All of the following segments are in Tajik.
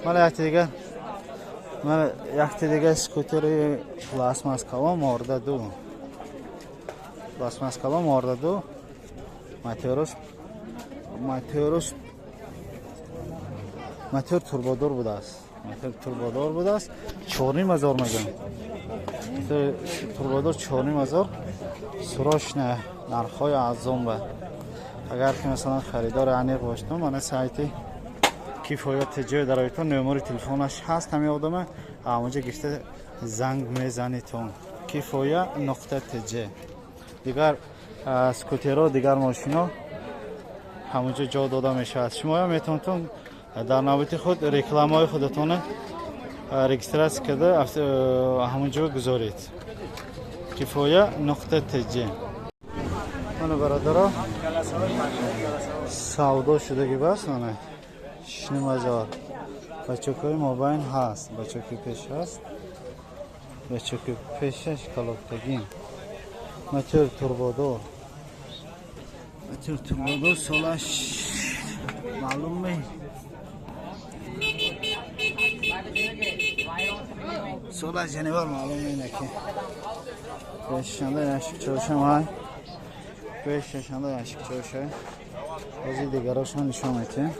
Мана якти дигар, мана якти дигар скутери пластмас калон морда ду. Пластмас калон морда ду. Мотораш мотораш мотор турбодор будааст. Мотор турбодор будааст. 4,5 ҳазор мегӯям. Мотор турбодор 4,5 ҳазор. Срочно нархҳои арзон ба. Агар ки масалан харидори аниқ бошед, мана сайти Кифоя ТЖ дароитон, номери телефонаш ҳаст, ҳамин одама ҳамонҷа гирифта занг мезанитон. Кифоя.тж. Дигар скутеро, дигар мошино ҳамонҷо ҷо дода мешавад. Шумоям метавонтон дар навбати худ рекламаҳои худатона регистрация карда ҳамонҷо гузоред. Кифоя.тж. Мана, бародаро, савдо шудаги бас, мана 6,5 ҳазор. Бачакҳои мобайн ҳаст, бачаки пеш ҳаст, бачаки пешаш калоктагин, мотор турбодор, мотор турбодор, солаш маълум ме, солаш январ маълум ме. Бешанда яшик чошам ҳай, бешашанда яшик чошай. Бози дигарошон нишон метиҳем.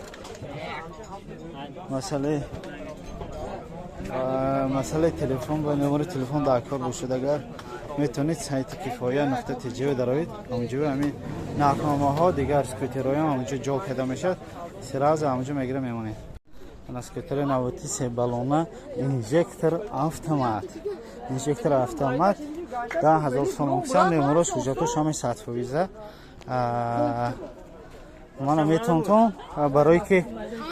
Масъалаи телефон ба номери телефон дар кор бошад, агар метавонед сайти Кифоя.тж дароед, ҳамонҷо ҳамин нархномаҳо, дигар скутерҳоям ҳамонҷо ҷо карда мешавад, сразу ҳамонҷо мегира мемонед. Скутери навоти себалона, инжектор автомат, инжектор автомат 10 000 сомон кисам. Меморош, ҳуҷҷатош ҳамаи 100%. Мана метавонтон, барое ки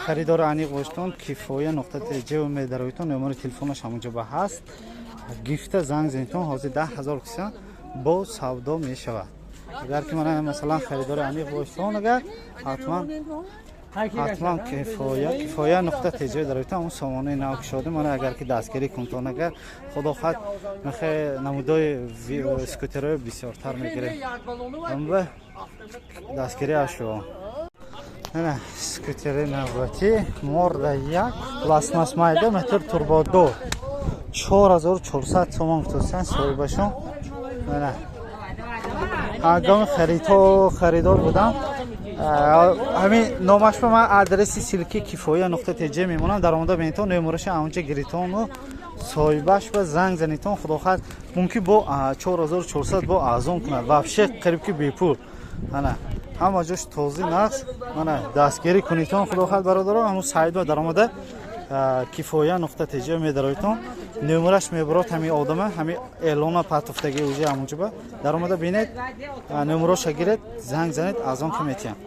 харидори аниқ боштон, Кифоя.тж медароитон, номери телефонаш ҳамонҷо ба ҳаст, гифта занг занитон. Ҳозир 10 000 киса бо савдо мешавад. Агар ки мана масалан харидори аниқ боштон, агар ҳатман Кифоя.тж дароитон, он сомонаи нав кушода. Мана агар ки дастгирӣ кунтон, агар худо хоҳад, мехе намудои скутерҳои бисёртар мегирем. Дастгирӣ аз шумо. Ана скутери навбатӣ морда як, пластмас майда, мотор турбодор, 4400 сомон гуфтастанд соҳибашон. Ана ҳангоми харидҳо харидор будам, ҳамин номаш ба ман адреси ссылки Кифоя.тж мемонам, даромада бинитон, номераша ҳамонҷа гиритону соҳибаш ба занг занитон. Худо хоҳад, мумкин бо 4400 бо арзон кунад, вообще қариб ки бепул. Ана ҳама ҷош тозӣ, нақс. Мана дастгирӣ кунитон, худо хоҳад, бародаро, ҳамун сайт ба даромада Кифоя.тж медароитон, номераш мебурод ҳамин одама, ҳамин эълона патуфтаги уже ҳамунҷо ба даромада бинед, номероша гиред, занг занед, аз он ки метиҳам.